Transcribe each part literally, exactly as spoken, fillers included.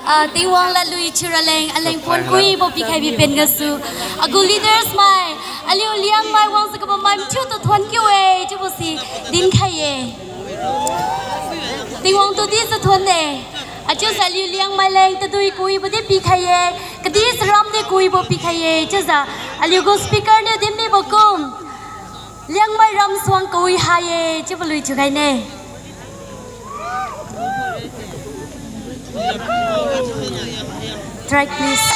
Ah, Tingwang ladlui thiuraleng, aleng pon kuibo pikhai bipen gasu. Agu leaders mai, aliu Liangmai wangjiu kabam mai mathiutu thuon kiu-e, chiubo si dinkhai-e. Tingwang tudi sa thuon-e. Achiujiu aliu Liangmai leng tadui kuibo di pikhai-e, kadi saram di kuibo pikhai-e, chiujiu aliu gu speaker niu din mibo kum. Liangmai ram suang kawi ha-e, chiubo lui thiukhaine. Track, please.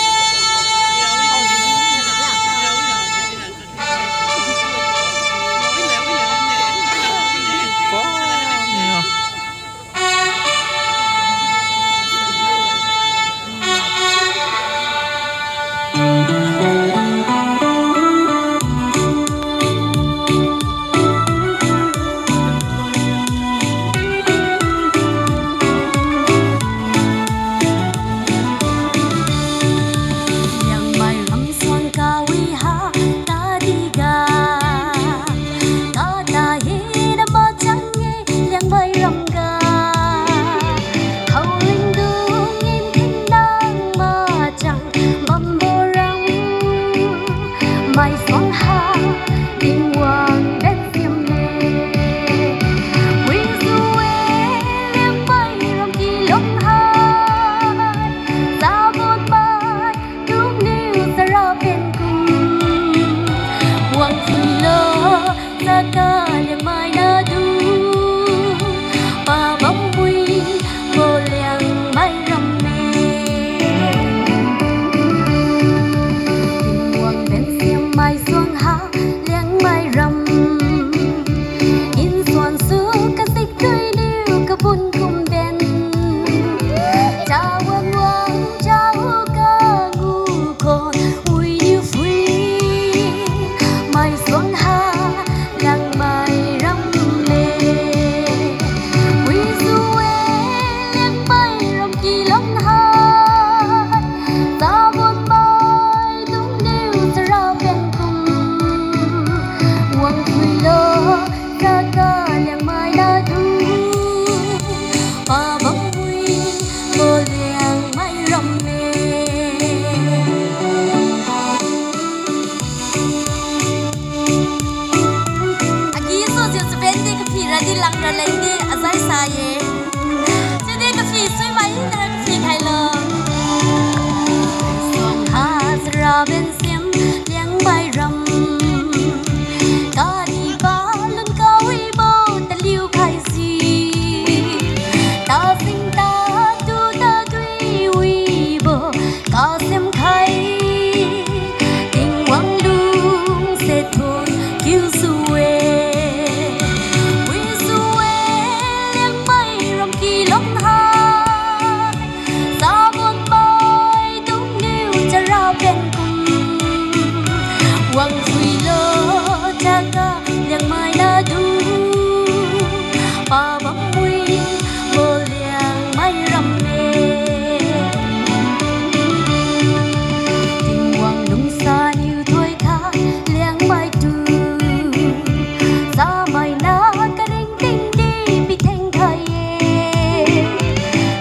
Liangmai ram suang kawi ha, tadi ga. Kata hina machang-e, Liangmai ram ga. Khaolingdung nginting nang machang bambo ram. Maisuang ha, Tingwang bensiam-e. Wijiu-e, Liangmai ram kilong hai. Sabonmai, dungniu charapen kum. Wangthuilo, chaga Liangmai natu. Pabam wibo Liangmai ram-e. Tingwang bensiam maisuang ha, Liangmai ram. Nsuan su kasikdui niu kabun kumben. Chawang wang chao kangu khon wi niu phui. Maisuang ha, Liangmai ram-e. Wijiu-e, Liangmai ram kilong hai. Sabonmai dungniu charapen kum. Wangthuilo, chaga Liangmai natu. Pabam wibo Liangmai ram-e. Agi sujiu chaben di kaphi radi langra lengdi azai sa-e. Chiudi kaphi suimai nara kaphi khailo. Suang ha charaben siam Liangmai ram. Kadipa lun kawibo taliu khaisi. Tazing tatu tadui wibo kasem khai. Tingwang lungse thon kiusu-e. Wisu-e, Liangmai ram kilong hai. Sabonmai dungniu charapen kum. Wangthuilo chaga Liangmai natu. Pabam wibo Liangmai ram-e. Tingwang lungsaniu thoikha Liangmai tu. Samaina karingting di pitheng khai-e.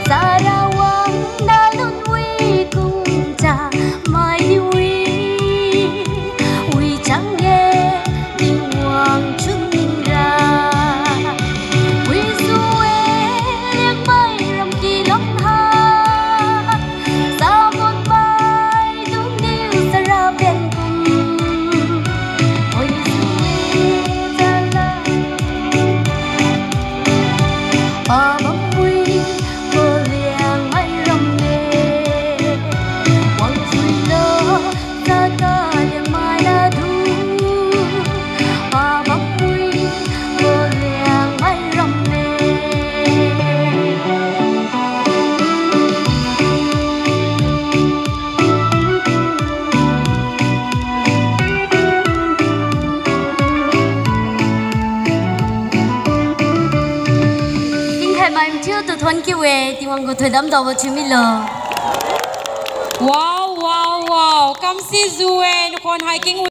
Sarawang nalun wi kungcha mai wi. Wichang-e Tingwang chunra. Wisu-e Liangmai ram kilong hai. Sabonmai dungniu charapen kum. Wisu-e chala. Pabam wibo Liangmai ram-e. Wangthuilo chaga Liangmai natu. Pabam wibo Liangmai ram-e. Tingkhai mai mathiutu thon kiu-e, Tingwang gu thoidam daobo thiu milo. Wow, wow, wow. Kamsijiu-e, nakhon haiking